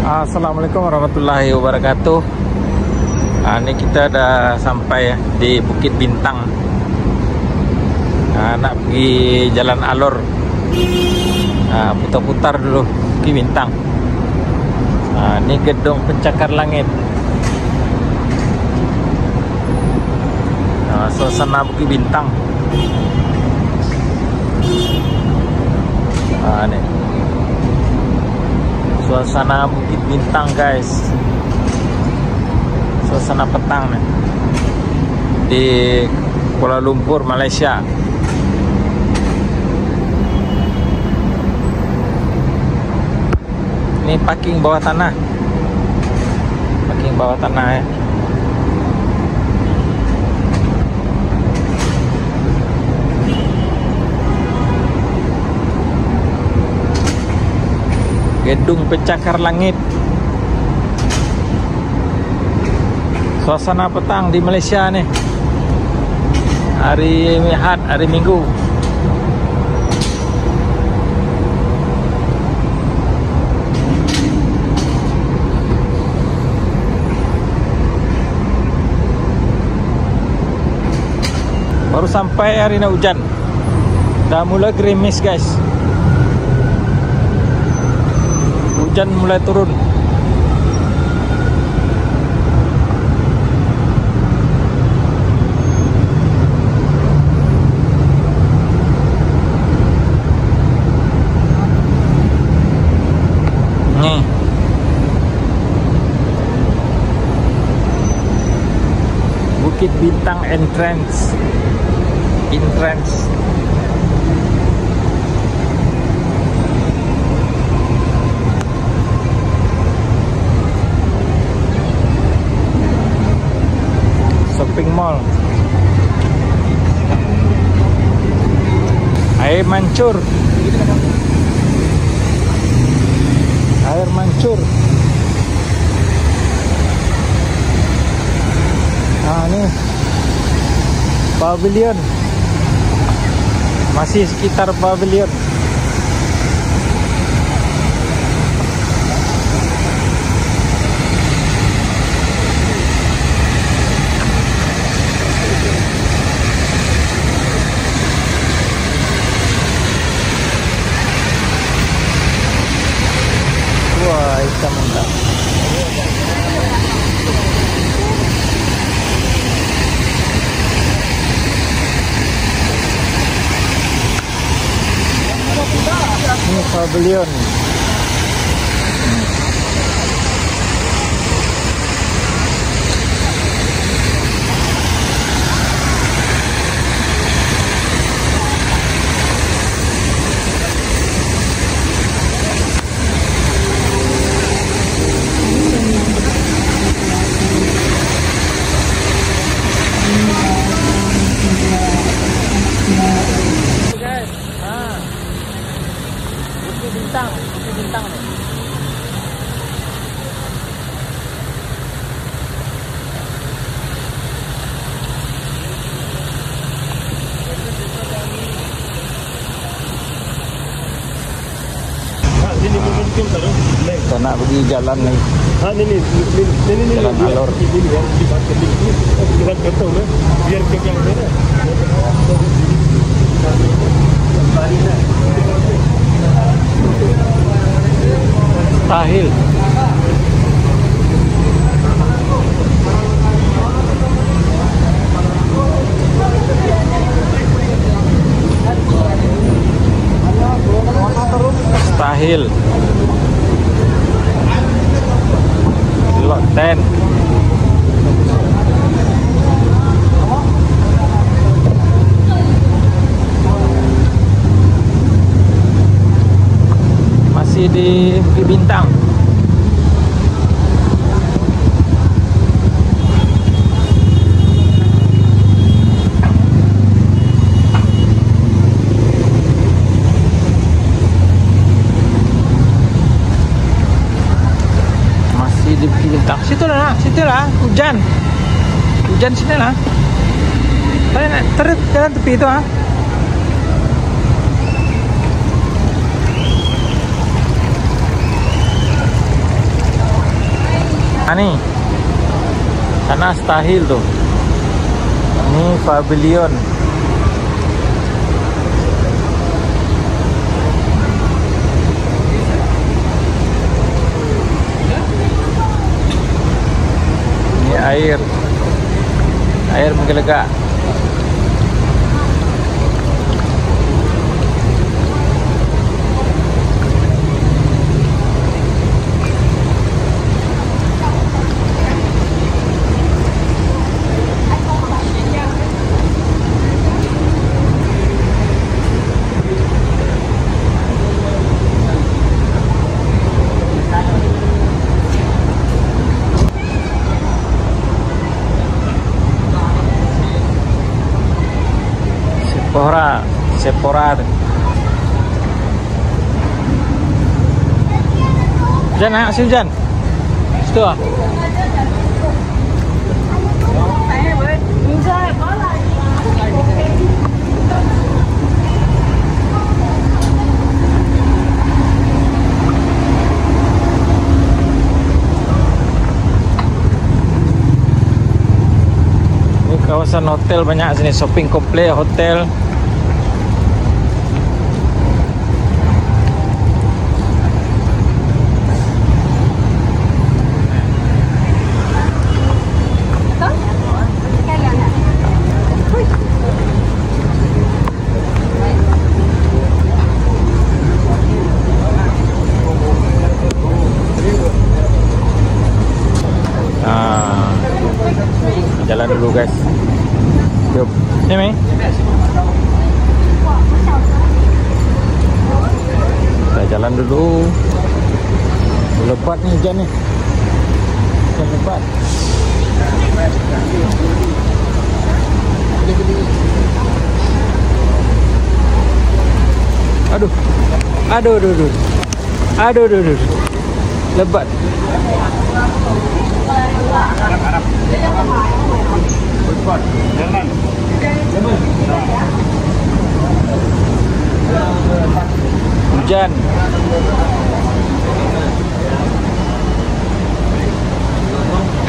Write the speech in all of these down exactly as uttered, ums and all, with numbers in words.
Assalamualaikum warahmatullahi wabarakatuh. Ah, ni kita dah sampai di Bukit Bintang. Ah, nak pergi Jalan Alor. Ah, putar-putar dulu Bukit Bintang. Ah, ni Gedung Pencakar Langit. Ah, suasana Bukit Bintang. Ah, ni. Suasana Bukit Bintang, guys. Suasana petang ni. Di Kuala Lumpur, Malaysia. Ni parking bawah tanah. Parking bawah tanah, eh. Gedung Pencakar Langit. Suasana petang di Malaysia ni. Hari Ahad, hari Minggu. Baru sampai hari ni hujan. Dah mulai gerimis, guys. Hujan mulai turun. Ni. Bukit Bintang entrance. Entrance. Shopping mall. Air mancur. Air mancur. Nah, ni. Pavilion. Masih sekitar pavilion. Wah, hitam mantap. Ni pavilion. Guys, ha. Bukit Bintang, Bukit Bintang ni. Kita nak pergi jalan ni. Jalan alor. Mustahil. Mustahil. Lot ten. Masih di Bukit Bintang. Masih di Bukit Bintang. Situ lah, nak. Situ lah. Hujan. Hujan sini lah. Tarik, nak. Tarik jalan tepi tu, ah. Ah, ni. Sana stahil tu. Ni pavilion. Ni air. Air manggalegak. Sephora, Sephora tu. Hujan, ah, masih hujan. Situ ah. Ini kawasan hotel banyak sini, shopping complex, hotel. Ah, jalan dulu, guys. Yuk. Ni, Mi. Kita jalan dulu. Lebat ni hujan ni. Hujan lebat. Aduh. Aduh, aduh, aduh. Aduh, aduh, aduh. Lebat. Hujan.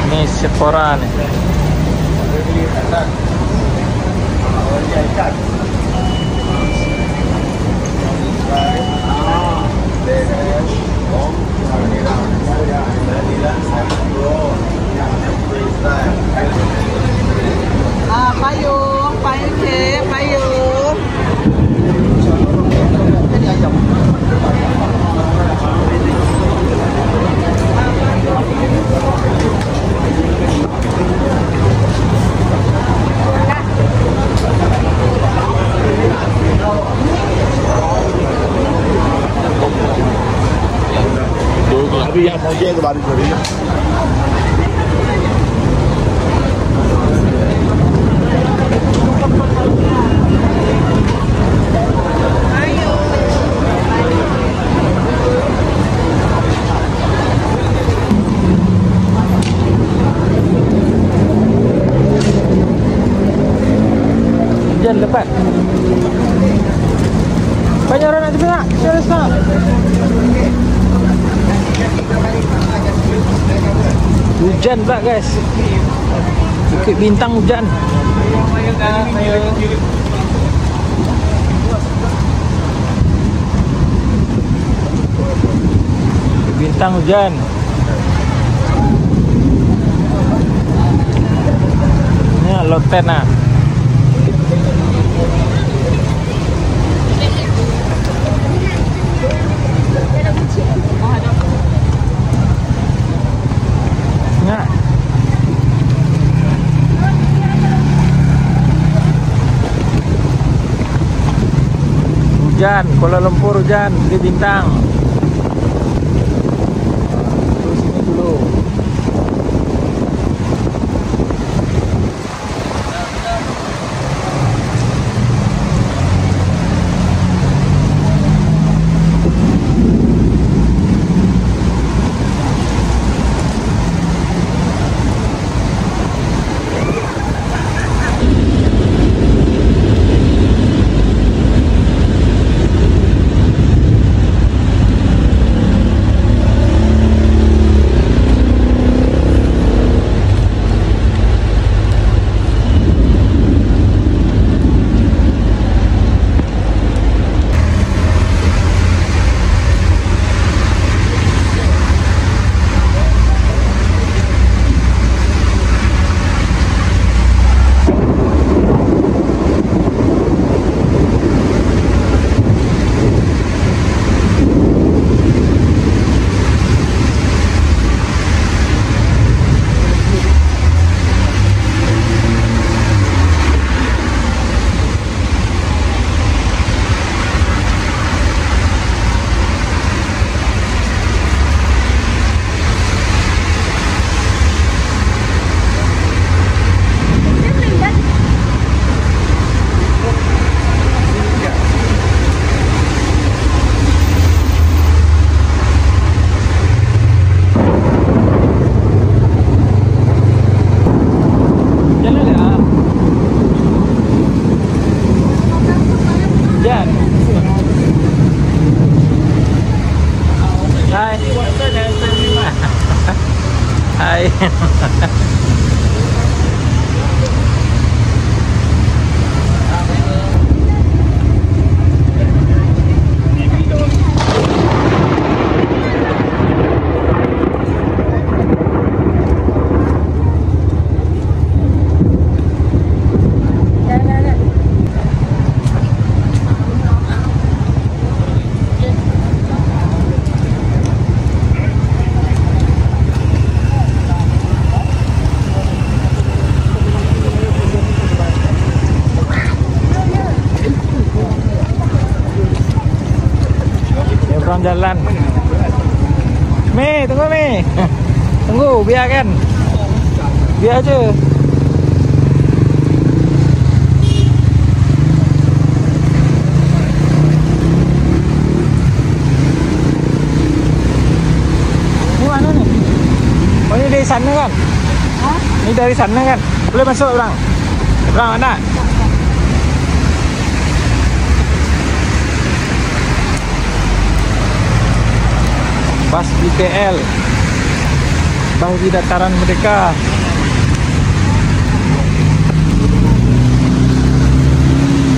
Ni Sephora ni. Ah, payung, payung, cik, payung. Abhi yahan pahuncke to baru chori. Hujan lebat. Banyak urang nak tapi nak. Serius nak. Hujan pula, guys. Bukit Bintang hujan. Bukit Bintang hujan. Ni loten ah. Nyak. Hujan, Kuala Lumpur hujan, Bukit Bintang. Terus sini dulu. Hai. Nyebrang jalan. Mi, tunggu, Mi. Tunggu, biarkan. Biar aja. Ini mana ni? Oh, ini dari sana kan? Hah? Ini dari sana kan? Boleh masuk, orang? Orang mana? Bas B T L. Bas di Dataran Merdeka.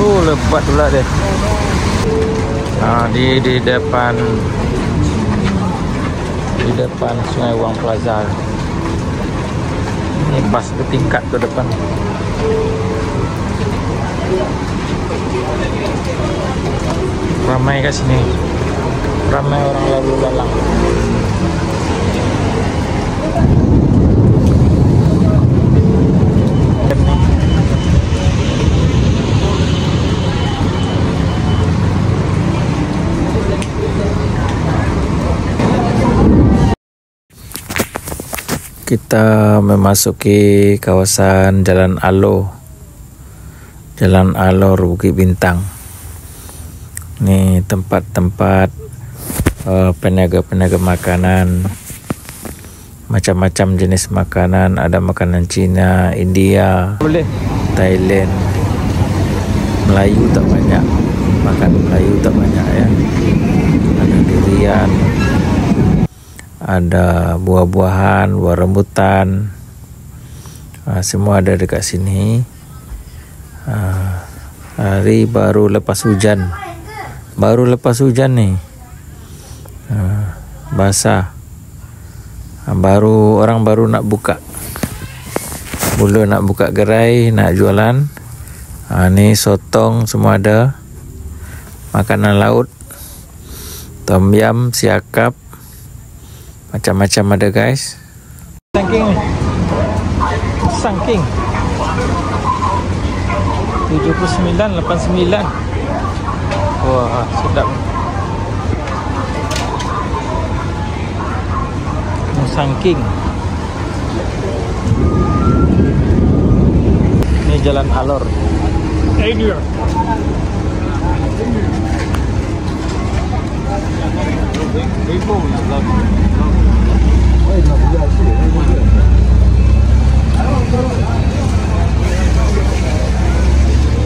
Oh, lebat pula deh. Ah, di, di depan, di depan Sungai Wang Plaza. Ini bas bertingkat ke depan. Ramai kat sini. Ramai orang lalu lalang. Kita memasuki kawasan Jalan Alor, Jalan Alor Bukik Bintang. Ni tempat-tempat, eh, peniaga-peniaga makanan, macam-macam jenis makanan. Ada makanan Cina, India, Boleh. Thailand. Melayu tak banyak, makan Melayu tak banyak, ya. Ada durian, ada buah-buahan, buah rambutan. Ah, semua ada dekat sini. Ah, hari baru lepas hujan. Baru lepas hujan ni. Ah, basah. Ah, baru, orang baru nak buka. Mula nak buka gerai, nak jualan. Ah, ni sotong semua ada. Makanan laut. Tom yam, siakap. Macam-macam ada, guys. Sangking ni. Sangking. Tujuh puluh sembilan, lapan sembilan. Wah, sedap. Musangking. Ni Jalan Alor. Eh, dia.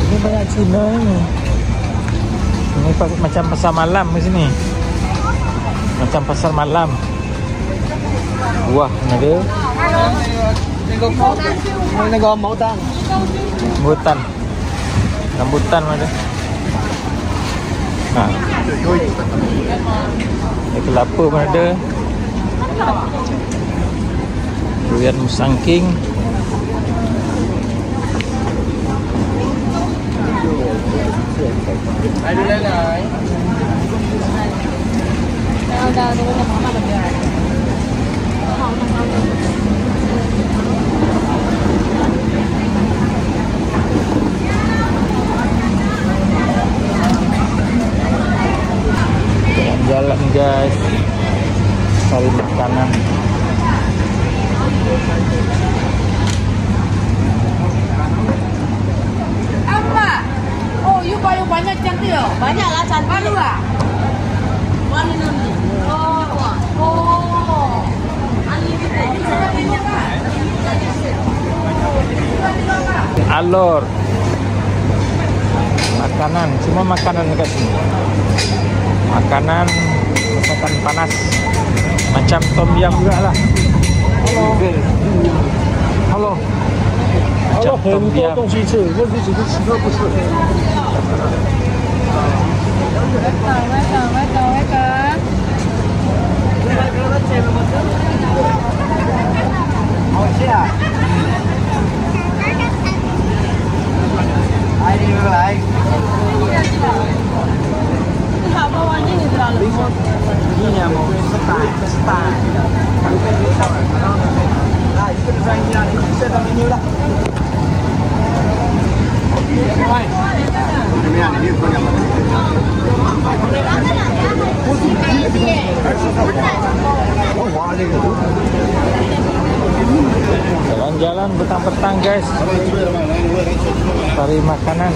Ini banyak Cina ini. Ini pas-, macam pasar malam di sini. Macam pasar malam. Buah ada. Rambutan. Rambutan ada. Ha. Ada kelapa pun ada. Durian musangking. Jalan-jalan, guys, cari makanan. Apa? Oh, you baru banyak cantik loh. Banyak lah cantik. Baru lah. One and only. Oh, oh. Unlimited. Alor. Makanan, semua makanan dekat sini. Makanan, masakan panas. Macam tom yam juga lah. Hello. Hello. 很多东西吃，问题只是吃都不吃。Jalan-jalan petang-petang, guys, cari makanan.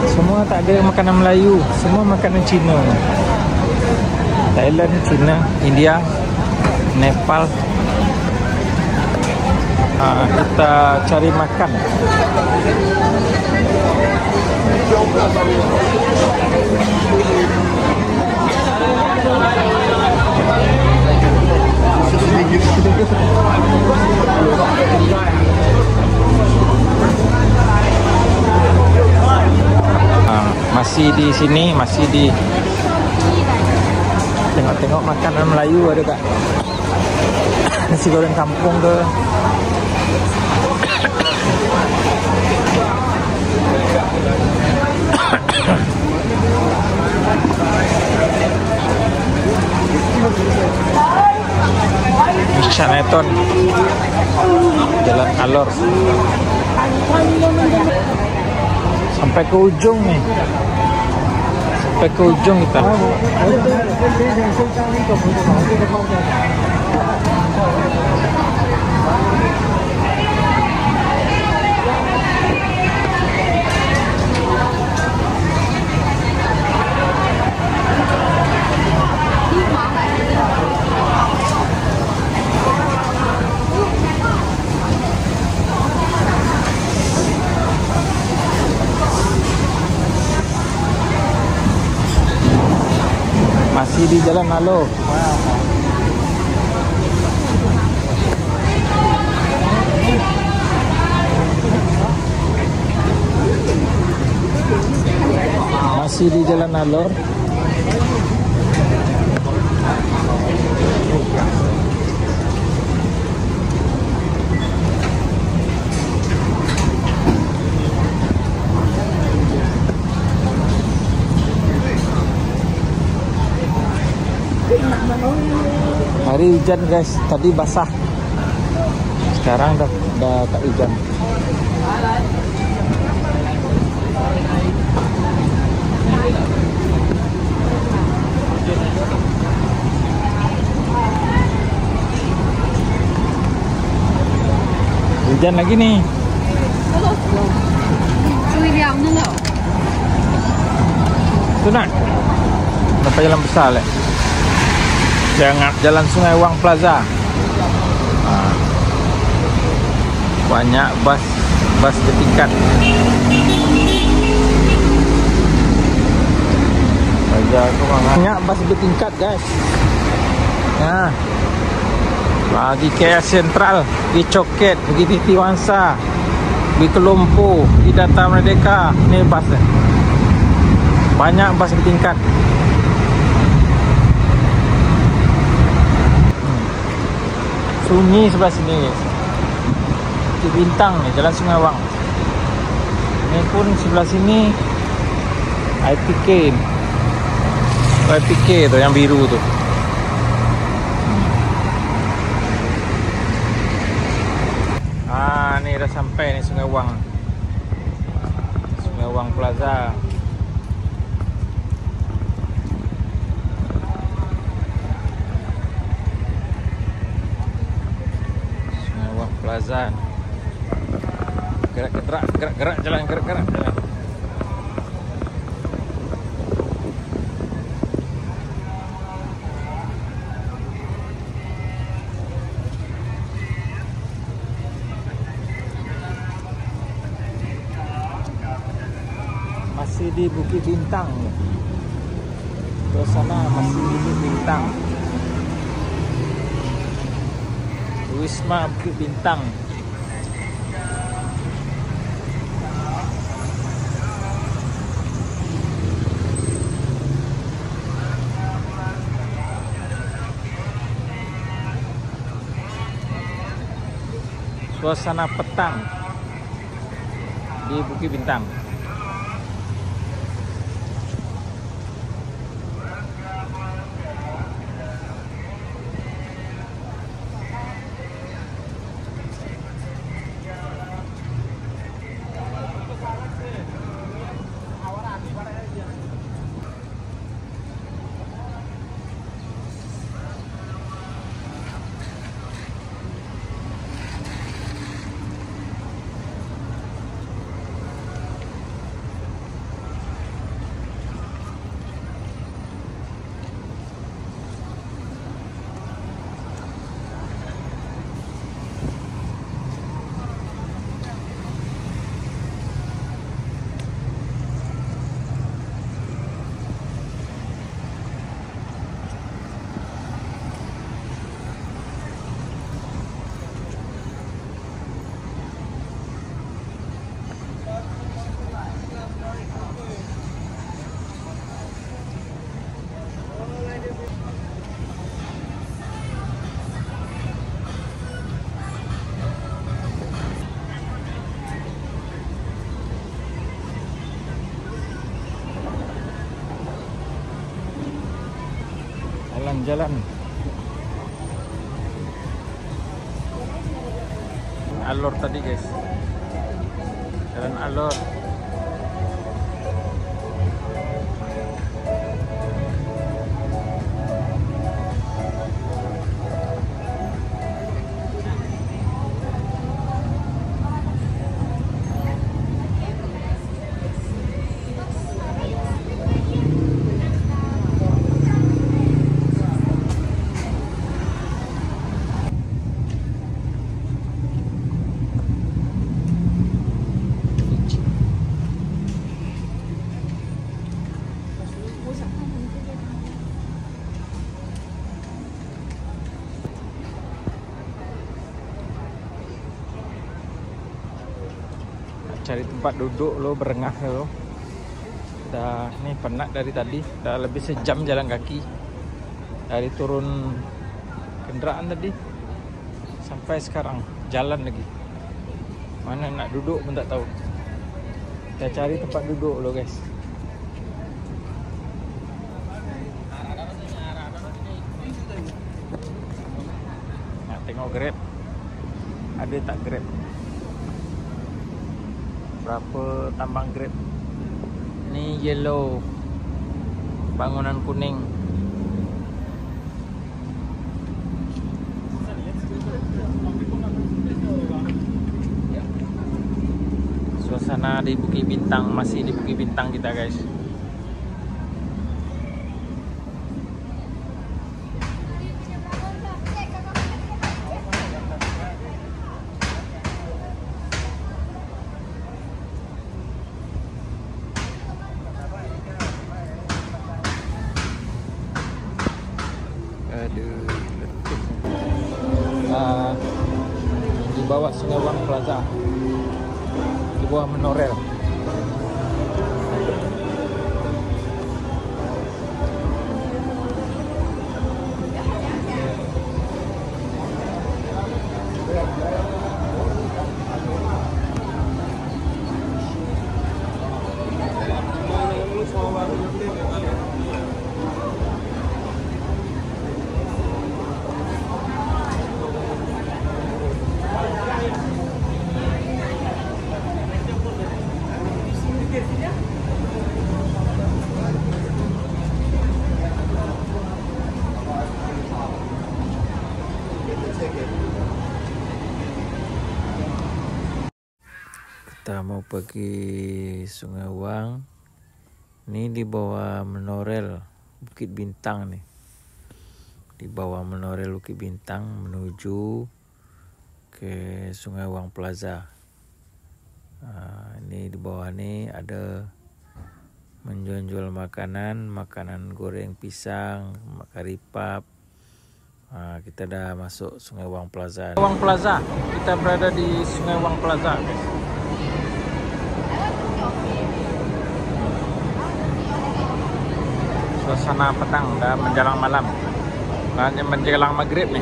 Semua tak ada makanan Melayu, semua makanan Cina. Thailand, Cina, India, Nepal. Ah, kita cari makan. Ah, masih di sini, masih di tengok-tengok makanan Melayu ada tak? Nasi goreng kampung ke? Chinatown, Jalan Alor. Sampai ke ujung ni. Sampai ke ujung kita. Masih di Jalan Alor. Masih di Jalan Alor. Hari hujan, guys, tadi basah. Sekarang dah, dah tak hujan. Hujan lagi ni. Tu nak. Nampak jalan besar leh. Jangan, Jalan Sungai Wang Plaza. Ah. Banyak bas, bas bertingkat. Banyak bas bertingkat, guys. Nah. Bagi K L Central, bagi Coket, bagi Titi Wangsa, bagi Kelompo, bagi Data Merdeka, ni bas ni. Banyak bas bertingkat. Hmm. Sunyi sebelah sini, guys. Bukit Bintang ni, Jalan Sungai Wang. Ini pun sebelah sini I P K ni. I P K tu yang biru tu. Ah, ni dah sampai ni Sungai Wang. Sungai Wang Plaza. Sungai Wang Plaza. Gerak, gerak, gerak, gerak jalan, gerak, gerak jalan. Masih di Bukit Bintang. Sana masih Bukit Bintang. Wisma Bukit Bintang. Suasana petang di Bukit Bintang. Jalan-jalan. Alor tadi, guys. Jalan alor. Cari tempat duduk lo, berengah lo. Dah ni penat dari tadi, dah lebih sejam jalan kaki. Dari turun kendaraan tadi sampai sekarang jalan lagi. Mana nak duduk pun tak tahu. Kita cari tempat duduk lo, guys. Nak tengok Grab. Ada tak Grab? Berapa tambang Grab? Ni yellow. Bangunan kuning. Suasana di Bukit Bintang, masih di Bukit Bintang kita, guys. Aduh, letih. Ah, di bawah Sungai Wang Plaza, di bawah monorel. Kita mau pergi Sungai Wang. Ni di bawah monorel Bukit Bintang ni. Di bawah monorel Bukit Bintang menuju ke Sungai Wang Plaza. Ah, ini di bawah ni ada Menjual-jual makanan, makanan goreng pisang, kari pap. Ha, kita dah masuk Sungai Wang Plaza. Wang Plaza, kita berada di Sungai Wang Plaza, guys. Suasana petang dah menjelang malam. Nah, ini menjelang maghrib nih.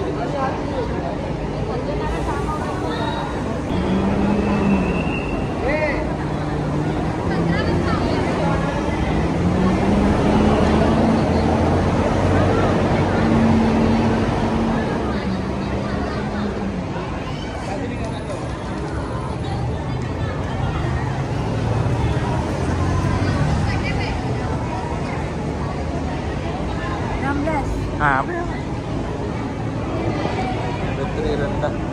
Enam belas. Ah, apa ya? Bateri rendah.